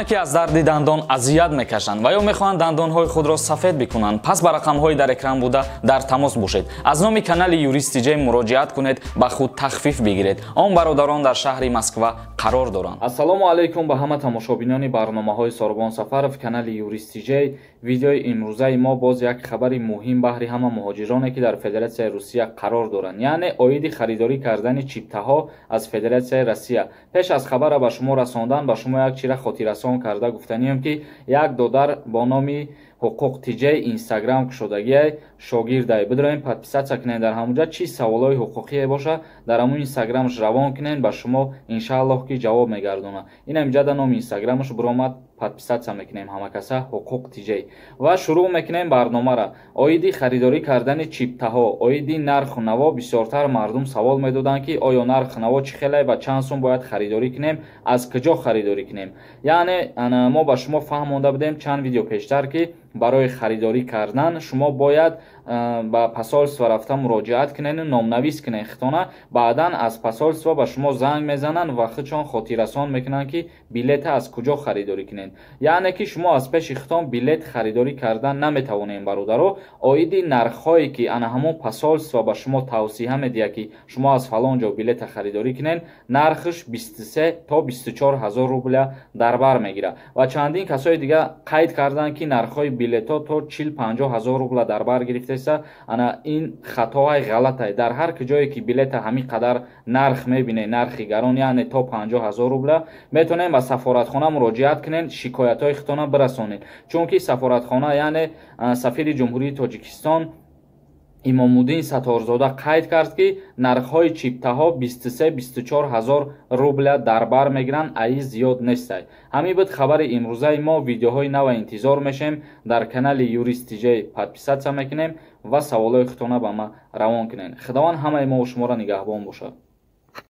Бародароне, ки аз дарди дандон азият мекашанд ва ё мехоҳанд дандонҳои худро сафед бикунанд, пас ба рақамҳои дар экран буда дар тамос бошед. Аз номи канали Юрист Тиҷей муроҷиат кунед, ба худ тахфиф бигиред. Он бародарон дар шаҳри Москва қарор доранд. Ассалому алайкум ба ҳама тамошобинони барномаҳои Сорбон Сафаров, канали Юрист Тиҷей. Видеои имрӯзаи мо боз як хабари муҳим баҳри ҳама муҳоҷироне, ки дар Федератсияи Русия қарор доранд, яъне оиди харидорӣ кардани чиптаҳо аз Федератсияи Россия. Пеш аз хабара ба шумо расондан, ба шумо як чира хотиррасон карда гуфтанием, ки як додар бо номи Ҳуқуқ Тиҷей Инстаграм кушодагиай, шогирдай. Бидроем, подписаться кунед. Дар ҳамунҷа чӣ саволҳои ҳуқуқие боша, дар ҳамун Инстаграмаш равон кунед, ба шумо иншааллоҳ ки ҷавоб мегардонад. Ин ҳаминҷа номи Инстаграмаш биромад, подписаться мекунем ҳамакаса, Ҳуқуқ Тиҷей. Ва шурӯъ мекунем барномара. Оиди харидорӣ кардани чиптаҳо, оиди нарху наво бисёртар мардум савол медоданд, ки оё нарху наво чӣ хеле ва чанд сум бояд харидорӣ кунем, аз куҷо харидорӣ кунем. Яъне мо ба шумо фаҳмонда будем чанд видео пештар, ки барои харидорӣ кардан шумо бояд ба посольство рафта муроҷиат кунеду номнавис кунед хитона. Баъдан аз посольство ба шумо занг мезананд ва худшон хотиррасон мекунанд, ки билета аз куҷо харидорӣ кунед. Яъне ки шумо аз пеши хитон билет харидорӣ кардан наметавонед, бародаро. Оиди нархҳое, ки ана ҳамон посольство ба шумо тавсия медиҳад, ки шумо аз фалон ҷо билета харидорӣ кунед, нархш 23 то 24 ҳазор рубля дар бар мегирад. Ва чандин касои дига қайд карданд, ки нархҳои билетҳо то 40-50 ҳазор рубла дар бар гирифтаиста. Ана ин хатоҳои ғалатай. Дар ҳар куҷое ки билета ҳамин қадар нарх мебинед, нархи гарон, яъне то 50 ҳазор рубла, метавонед ба сафоратхона муроҷиат кунед, шикоятҳои худтона бирасонед, чунки сафоратхона, яъне сафири Ҷумҳурии Тоҷикистон Имомуддин Сатторзода қайд кард, ки нархҳои чиптаҳо 23-24 ҳазор рубля дар бар мегиранд, аи зиёд нестай. Ҳамин буд хабари имрӯзаи мо. Видеоҳои нава интизор мешем. Дар канали Юрист Тиҷей подписаться мекунем ва саволҳои худтона ба ма равон кунед. Худованд ҳамаи мо шуморо нигаҳбон бошад.